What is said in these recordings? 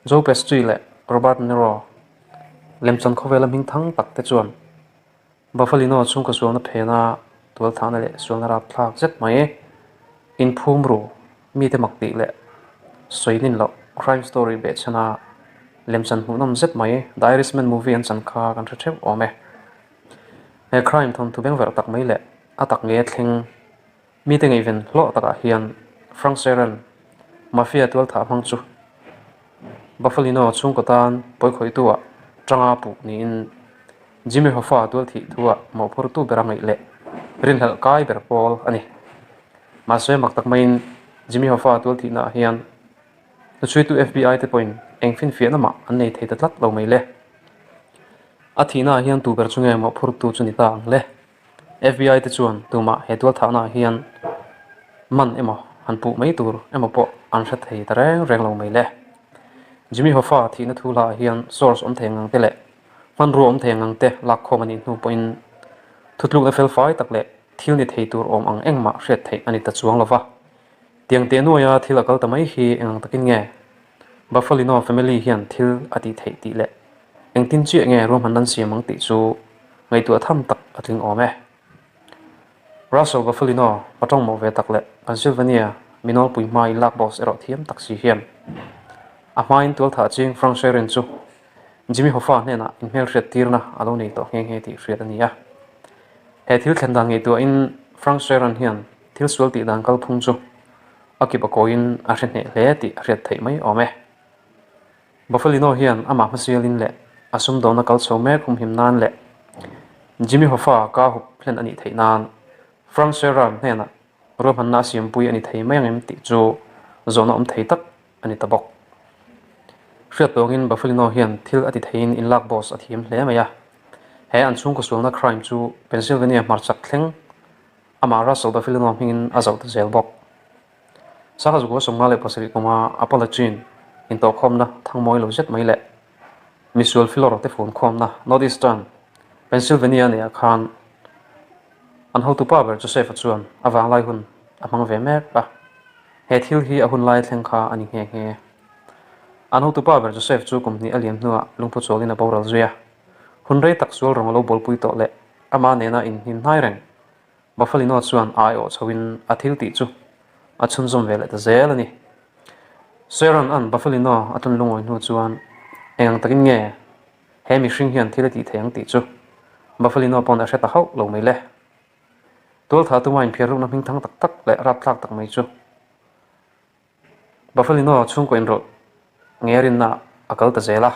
Joe Pesci leh Robert De Niro lemchan khawvela hming thang tak te chuan Buffalino chhungkaw sualna phena tualthahna leh sualna rapthlak zet mai inphum ru mite mak tih leh sawi nin loh crime story behchhana lemchan hmuhnawm zet mai The Irishman movie an chan kha kan hre theuh awm e. He crime thawnthu bengverh tak mai leh a tak nge thleng Mite ngaihven hlawh takah hian Frank Sheeran, Mafia tualthah hmang chu Buffalino chhungkaw tan pawikhawihtu-ah tanga puh niin Jimmy Hoffa tualthih thu-ah mawhphurtu bera ngaih leh rinhlelh kai ber pawl a ni. Mahse mak tak maiin Jimmy Hoffa tualthihnaah hian hnuchhuitu FBI te pawhin eng finfiahna mah an nei thei ta tlat lo mai le. A thihnaah hian tu ber chu nge mawhphurtu chu ni ta ang le? FBI te chuan tumah he tualthahnaah hian man emaw han puh mai tur emaw pawh an hre thei ta reng reng lo mai le. Jimmy Hoffa thihna thu hlaah hian source awm thei ang ang te leh hmanrua awm thei ang ang te lakkhawm a nih hnu pawhin thutlukna felfai tak leh thil ni thei tur awm ang engmah hriat theih a ni ta chuang lo va. Tiang teh nuaia thil a kal ta mai hi eng ang takin nge Buffalino family hian thil a tih theih tih leh engtin chiah nge ruahman an siam ang tih chu ngaihtuah tham tak a tling awm e. Russell Buffalino pa tawngmawh ve tak leh Pennsylvania mi nawlpui hma in lak boss erawh thiam tak si hian a hmain tualthah ching Frank Sheeran chu Jimmy Hoffa hnenah inhmelhriat tirna a lo nei tawh nghe nghe tih hriat a ni a. He thil thlen dan ngaihtuahin Frank Sheeran hian thil sual tih dan kalphung chu a kip a kawiin a hre hneh hle tih a hriat theih mai awm e. Buffalino hian amah hmasialin leh a sumdawna kal chho mek humhim nan leh Jimmy Hoffa ka hup hlen a nih theih nan Frank Sheeran hnenah ruahmanna a siampui a ni thei mai ang em tih chu zawhna awm thei tak a ni ta bawk. Hriat tawngin Buffalino hian thil a ti theiin inlak boss a thiam hle mai a. He an chhungkaw sualna crime chu Pennsylvania hmarchhak thleng Amah Russell Buffalino hmingin a zoh ta zel bawk. Sangha zukua 57 kuma Appalachian intawhkhawmna thangmawi lo zet mai leh misual filawr te funkhawmna Northeastern Pennsylvania neihah khan an hotupa ber Joseph-a chuan a vanglai hun a hmang ve mek a. He thil hi a hun lai thleng kha a ni nghe nghe. An hotupa ber Joseph chu kum hnih a liam hnuah lungphu chawlin a boral zui a. Hun rei tak sual rawng a lo bawlpui tawh leh amah nena inhnim hnai reng Buffalino chuan a aiawh chhoin a thil tih chu a chhunzawm ve leh ta zel a ni. Sharon an Buffalino a tun lungawi hnu chuan eng ang takin nge he mihring hian thil a tih thei ang tih chu Buffalino pawn a hre ta hauh lo mai le. Tualtha tuma inphiar rukna hming thang tak tak leh rapthlak tak mai chu Buffalino chhungkaw inrawlh nge rinna a kal ta zel a.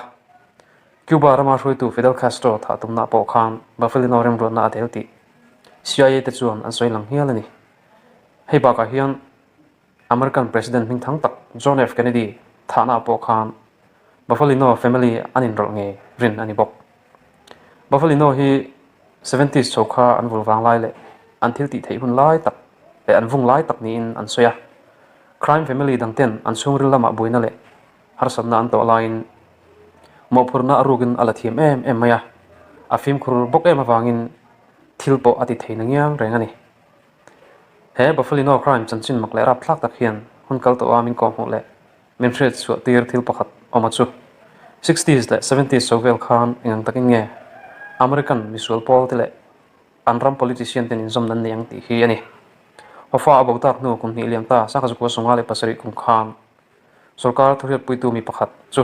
Cuba rama hruaitu Fidel Castro thah tumna pawh khan Buffalino remruatna a tel tih CIA te chuan an sawi lang hial a ni. Hei bakah hian American President hmingthang tak John F. Kennedy thahna pawh khan Buffalino family an inrawlh nge rin a ni bawk. Buffalino hi Seventies chho kha an vul vang lai leh an thil tih theih hun lai tak leh an vung lai tak niin an sawi a. Crime family dang ten an chhungril lamah buaina leh harsatna an tawh laiin mawhphurhna a rukin a la thiam em em mai a, a fimkhur bawk em avangin thil pawh a ti thei na ngiang reng a ni. He Buffalino crime chanchin mak leh rapthlak tak hian hun kal tawha min kawhhmuh leh Min hriat chhuah tir thil pakhat awm a chu. Sixties leh seventies chho vel khan eng ang takin nge American misual pawl te leh an ram politician ten inzawm nan nei ang tih hi a ni. Hoffa a bo tak hnu kum hnih liam ta sangha zukua 57 kum khan sorkar thuhriatpuitu mi pakhat chu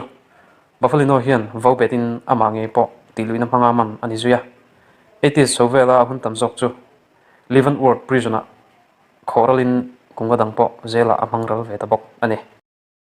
Buffalino hian vo betin amah ngei pawh tih luihna hmanga man a ni zui a. Eighties chho vela a hun tam zawk chu Leavenworth Prison-ah khawhralin kum nga dang pawh jail-ah a hmang ral ve ta bawk a ni.